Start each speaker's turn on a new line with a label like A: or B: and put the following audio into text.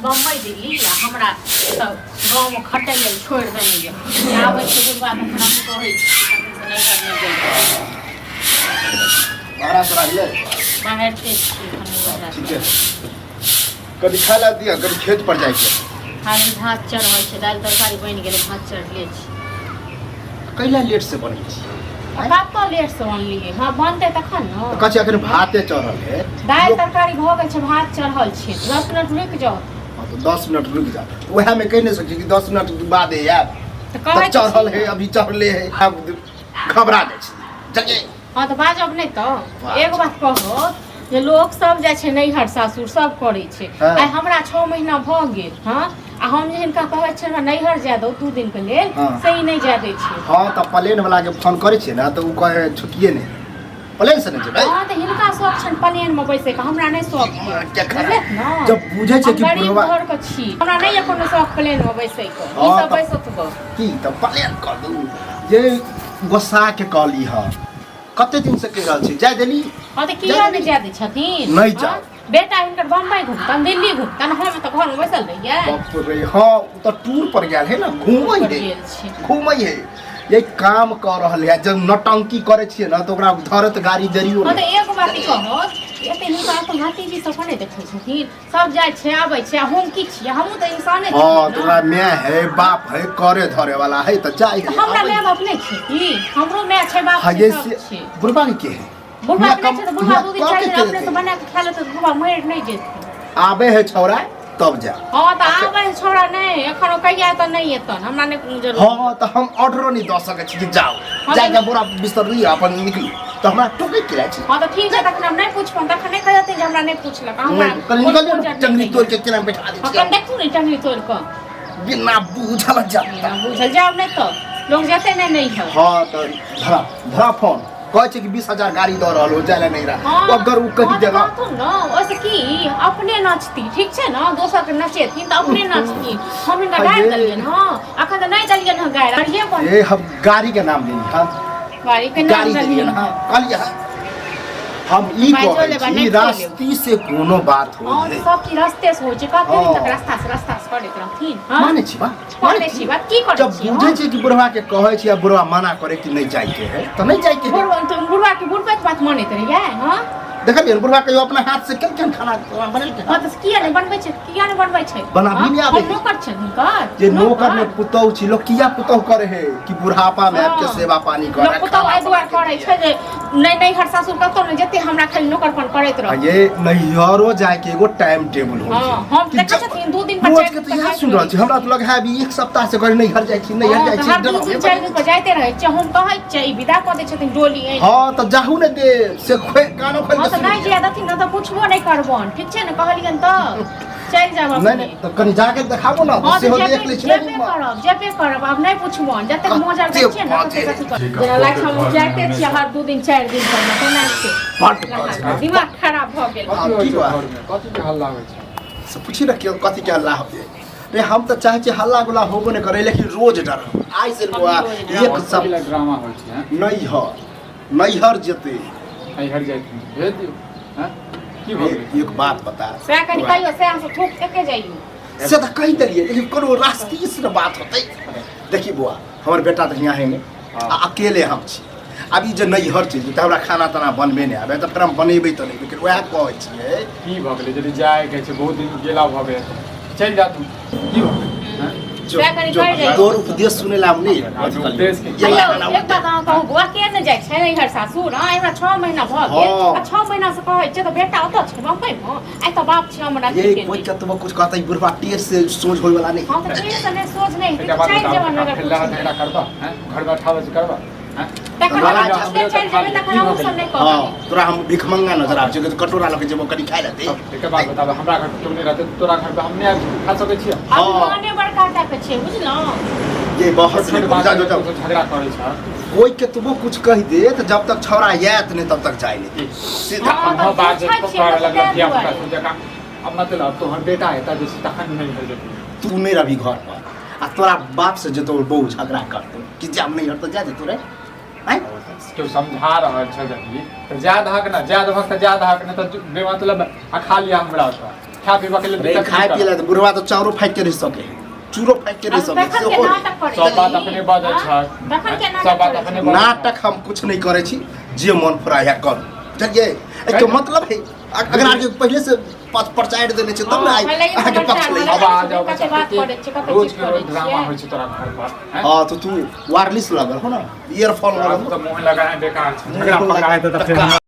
A: बम्बई दिल्ली आ हमरा एतऽ गाँवमे खटै लेल छोड़ि देने यऽ। जे आबै छै बुढ़बा तखन हम कहै छी तखन से नैहर नहि जेबै।
B: बहरा तोरा गेलै?
A: बाहरते छी एखन नहि बहरा।
B: ठीके कभी खाय ला दिअ, कभी खेत पर जाइके।
A: खाली भात चढ़ल छै, दालि तरकारी बनि गेलै, भात चढ़ले छै।
B: कैला लेट से बनै छै?
A: कतऽ लेट से बनलियै? हँ, बनतै तखन ने।
B: तऽ कहै छै अखन भाते चढ़ल है।
A: दालि तरकारी भऽ गेल छै, भात चढ़ल छै, 10 मिनट रुकि जाउ।
B: हँ, तऽ 10 मिनट रुकि जा, उएहमे कहि नहि सकै छी कि 10 मिनट बाद आयब।
A: तऽ
B: तऽ
A: कहै तऽ
B: चढ़ल
A: छी
B: है
A: ने।
B: अभी चढ़ले है, आब घबरा जाइ छै, चलिए।
A: हँ, तऽ बाजब नहि तऽ?
B: बात।
A: एगो बात कहू जे लोक सब जाइ छै नैहर सासुर, सब करै छै। आइ हमरा 6 महीना भऽ गेल। हँ, आ हम जे हिनका कहै छियै हमरा नैहर जाय दो 2 दिनके लेल, से ई नहि जाय दै छै।
B: हँ, तऽ प्लेन वाला के फोन करै छियै ने, तऽ ओ कहै छुट्टिए नहि, प्लेन से नहि जेबै।
A: हँ, तऽ हिनका शौक छनि प्लेन मे बैसैके, हमरा नहि शौक यऽ।
B: केकरा?
A: बुझलियै ने?
B: जब बुझै छै
A: हम
B: कि
A: गरीब
B: बुढ़वा
A: घरके छी, हमरा नहि यऽ कोनो शौक प्लेन मे बैसैके। ई
B: हँ,
A: सब
B: तऽ
A: बैसत गऽ।
B: की तऽ प्लेन कऽ दू जे गोस्सा के कहली हँ, कते दिन से कहि रहल छी, जाय देली।
A: हँ, तऽ किया नहि जाय दै छथिन?
B: नहि जाउ।
A: हँ? बेटा हिनकर बम्बई घुमतन, दिल्ली घुमतन, हम तऽ घरमे बैसल रहियै।
B: बाप रे, हँ, ओ तऽ टूर पर गेल है ने, घूमै
A: पर
B: है।
A: गेल छै।
B: घूमै है, ये काम कऽ रहल है। जब नौटंकी करै छियै ने, तऽ ओकरा धरत गाड़ी जरियो
A: हँ,
B: नहि।
A: तऽ एगो बात ई कहत, एते हिनका अपन भतीजी सब नहि देखै छथिन? सब जाइ छै, आबै छै, आ हम की छियै? हमहूँ तऽ इंसाने
B: हँ,
A: छियै
B: तऽ
A: ने।
B: ओकरा माय है, बाप है, करे धरे वाला है, तऽ जाइ
A: तऽ
B: है,
A: हमरा
B: आबै
A: माय
B: है।
A: बाप नहि छै की? हमरो माय छै, बाप
B: हाँ,
A: छै,
B: ये
A: सब
B: से
A: छै।
B: बुढ़बा के के है?
A: बुढ़बा
B: हियाँ
A: के नहि छै तऽ बुढ़बा
B: हियाँ
A: 2 दिन
B: कऽ
A: 4
B: के
A: दिन
B: के
A: अपने से
B: देतै?
A: बना कऽ खा लेतै तऽ बुढ़बा मरि नहि जेतै।
B: आबे है छौड़ा तब जा।
A: हँ, तऽ आबै है छौड़ा नहि, एखन ओ कहिया तऽ नहि एतन, हमरा नहि कोनो जरूरत।
B: हँ, तऽ हम ऑर्डरो नहि दऽ सकै छी कि जाउ,
A: हँ,
B: जाके बोरा बिस्तर लिअ, अपन निकलू, तऽ हमरा टोकै के जाइ छै।
A: हँ, तऽ ठीक छै, तखन हम नहि पुछबनि, तखन नहि कहतै जे हमरा नहि पुछलक हमरा।
B: नहि, कनि
A: कोनो
B: निकलियौ ने,
A: मोजर नहि
B: टंगरी
A: दैए।
B: तोड़ि के केना बैठा दै
A: हँ,
B: छियै।
A: कनि देखू ने टंगरी तोड़ि कऽ।
B: बिना बुझल जाता।
A: बिना बुझल जाउ, नहि तऽ लोक जेतै नहि नैहर।
B: हँ, तऽ धरा धरा फोन, कहै छै कि 20,000 गाड़ी दऽ रहल हो, जाय लए नहि रहा। अगर ओ कहि
A: हँ, तऽ
B: देलक
A: कहथुन ने, ओहिसँ की अपने नचती, ठीक छै ने? दोसरके नचेथिन तऽ अपने नचती। हम हिनका गारि देलियनि हँ? एखन तऽ नहि देलियनि हँ गारि, गाड़िए बन।
B: ए, हम गाड़ी के नाम लेली हँ?
A: गाड़ीके नाम
B: गाड़ी देलियनि
A: देलियनि।
B: हँ, कहलियै हँ, हम ई
A: बाजो
B: कहै
A: लेबै,
B: छी
A: नहि खो लेब।
B: रास्ती से कोनो बात हो
A: हँ,
B: है।
A: सब चीज रस्ते से होइ छै। कते दिन तक रास्ता से रास्ता से करैत रहथिन? हँ?
B: मानै छी बा।
A: मानै छी बात, की करै
B: जब
A: छी?
B: बुझै छी कि बुढ़वा के कहै छी आ बुढ़वा मना करे कि नहि जाय के है, तऽ नहि जाय के है।
A: बुढ़वा तऽ बुढ़वा के बुढ़बे के बात मानैत रहियै? हँ।
B: देखलियै ने, बुढ़वा कहियो अपना हाथ से केलखिन खाना बनेलखिन?
A: हँ, तऽ किया नहि बनबै छै? किया नहि बनबै छै?
B: बनाबी
A: हँ?
B: नहि आबै
A: हम
B: है।
A: नौकर छनि हुनकर?
B: जे नौकर ने पुतहु छी, लोक किया पुतहु करे है कि बुढ़ापा में आबि के सेवा पानी करे।
A: लोक पुतहु एहि दुआरे करै छै जे नहि नैहर सासुर कतौ नहि जेतै, हमरा खाली नौकरपन करैत
B: आ
A: रह।
B: ये नैहरो जाय के एगो टाइम टेबुल होइ
A: हँ,
B: छै
A: हम
B: कि
A: देखै
B: जब
A: छथिन 2 दिन पर
B: रोज
A: 4
B: के
A: दिन
B: तऽ
A: पर
B: इएह
A: जाइत
B: सुनि रहल
A: रहै
B: छी, हमरा तऽ लग है अभी एक सप्ताह से कहे नैहर जाइ छी, नैहर
A: हँ,
B: जाइ
A: तऽ
B: छी।
A: हर 2
B: डरावे
A: दिन 4 दिन पर जाइते रहै छियै। हम कहै छियै, ई विदा कऽ दै छथिन डोली आनि।
B: हँ, तऽ जाहू ने दे से खोए कानो खोलि
A: हँ,
B: के
A: तऽ
B: सुनि
A: नहि
B: लिअ।
A: जाय देथिन ने तऽ पुछबो नहि करबनि, ठीक छै ने? कहलियनि तऽ चलि जायब
B: नहि।
A: अपने।
B: नहि, तऽ कनि जाके देखाबो ने।
A: हँ, तऽ
B: सेहो
A: जेबे
B: देख लै छी ने
A: जेबे
B: रूममे।
A: करब, जेबे करब, आब नहि पुछबनि। जतेक मोजर दै
B: कते
A: छियै ने ततेक
B: बाजे।
A: अथी करब।
C: ठीक है,
A: जेना लागै छै हम
C: घरमे
A: जाइते छियै
C: हमेशा।
A: हर 2 दिन 4 दिन पर ने, तेना छै।
B: बड्ड बाजे।
A: दिमाग खराब भऽ गेल।
C: कथी
B: आब
C: होइ
B: की
C: छै
B: बात?
C: घरमे? कथी के हल्ला होइ छै?
B: से पूछी ने कि कथी के हल्ला होते रे। हम तऽ चाहै छियै हल्ला गुल्ला होबो नहि करे, लेकिन रोज डर आइ से बौआ
A: हम भी रोज
B: एक
C: कथी
B: सब
C: लए ड्रामा होइ छै, हैं?
B: नैहर नैहर जेतै।
C: नैहर जाइ छै, भेज दियौ, हैं? की भऽ गेलै?
B: एक बात बता।
A: सएह कनि कहियौ, सएह हमसब थूक फेके जइयौ।
B: से तऽ कहि देलियै, लेकिन कोनो रास्ते से ने बात होतै। देखी बौआ, हमर बेटा तऽ हियाँ है नहि आ अकेले हम छी। आब ई जे नैहर चलि जेतै, हमरा खाना ताना बनबे नहि आबै, तऽ फेर हम बनेबै तऽ नहि, लेकिन उएह कहै छियै।
C: की भऽ गेलै? यदि जायके छै, बहुत दिन गेला भऽ गेल, चलि जा तू, की भऽ गेलै, हैं?
B: जो
A: सएह कनि
B: जो
A: कहि जाइ।
B: तोर उपदेश सुनै ला हम नहि अथी
C: उपदेश
B: करलियै।
C: के-
B: ये
A: हेयौ,
B: ना
A: एक बात अहाँ कहू बौआ, के ने जाइ छै नैहर सासुर? हँ, हमरा 6 महीना भऽ गेल आ 6 महीना से कहै छै तऽ बेटा ओतऽ छै बम्बई मे, आइ तऽ बाप छै हमरा
B: ये
A: की केने।
B: कोई कतबो कुछ कहतै, बुढ़बा टेढ़ से सोझ होय वाला नहीं।
A: हँ, तऽ फेर से नहि सोच नहि
C: एकटा बात
A: चलि
C: बताउ,
A: जेबनि अगर
C: फेर लड़ा
A: पुछबै।
C: झगड़ा करबह, हैं? घरमे 18 बजे करबह, हैं?
A: तखन
B: लड़ा
A: अहाँ
B: झगड़ा
A: पुछले चलि जेबै, तखन अहूँ सब नहि कहबै।
B: हाँ, तोरा हम भिखमंगा नजर आबै छै? कटोरा लऽ के जेबो, कनि खाय लेतै।
C: तब एकटा बात बताब, हमरा घर पर केओ नहि रहतै, तोरा घर पर हम नहि आबि खा सकै छियै?
B: हँ।
A: अभिमाने बड़का टा के छै, बुझलहुँ?
B: ये बहस
C: छोट
B: नहि
C: बात
B: जा जो जाओ।
C: तू झगड़ा करै छ।
B: कोई केतबो कुछ कहि दे, तऽ जब तक छौड़ा आयत नहि तब तक जाय नहि, सीधा।
A: हँ, तऽ
C: हम बात
A: पूछै छियै
C: करऽ
A: ने,
C: लगलक
A: ताहि
C: धिया पुता
A: दुआरे।
C: सब जकाँ। अब मतलब तोहर बेटा हेता जे छै, तखन नहि भऽ जेतै।
B: तू नहि रहबी घर पर आ तोरा बाप से जेतो बहु झगड़ा करतो कि जाम नहीं हटतो, जा जेतो रे आँय?
C: केओ समझा रहल छै यदि तऽ जा दहक ने, जा दहक तऽ जा दहक, नहि तऽ बेमतलब आ खा लिअ हमरा ओतऽ। खाय पीबा के लेल
B: अरे
C: दिक्कत
B: खाय
C: नहि
B: पिए ला तऽ बुढ़वा तऽ चाउरो फाइक के रहि सके है चूरो फाइक के रहि
A: अब
B: सके
A: तखन
B: सेहो
A: के नाटक करै
C: सब बात
A: छी?
C: अपने बाजै
A: हाँ?
C: छै।
A: तखन के
C: सब
A: नाटक
C: बात
A: करै
C: अपने
A: छी?
C: बाजै छै।
B: नाटक हम कुछ नहीं करै छी जे मन फुराय करू बुझलियै एहिके मतलब है अगर अहाँके पहिले से परचारि देने छै तब ने
A: हाँ,
B: आइ
A: पहिले ही
B: अहाँके
A: परचार
B: पक्ष लै
A: वाला
C: अब आ जाओ
A: कते
C: बच्चा
A: बात
C: कते
A: करै छियै, कते
C: रोज
A: चीज
C: के रोज
A: करै
C: ड्रामा
A: छियै।
C: होइ छै तोरा घर पर हैं?
B: हाँ तो तू वायरलेस लगल हो ना ईयरफोन लगल हो
C: तऽ मुँह लगाए बेकार छै झगड़ा पकड़ा हेतै तऽ फेर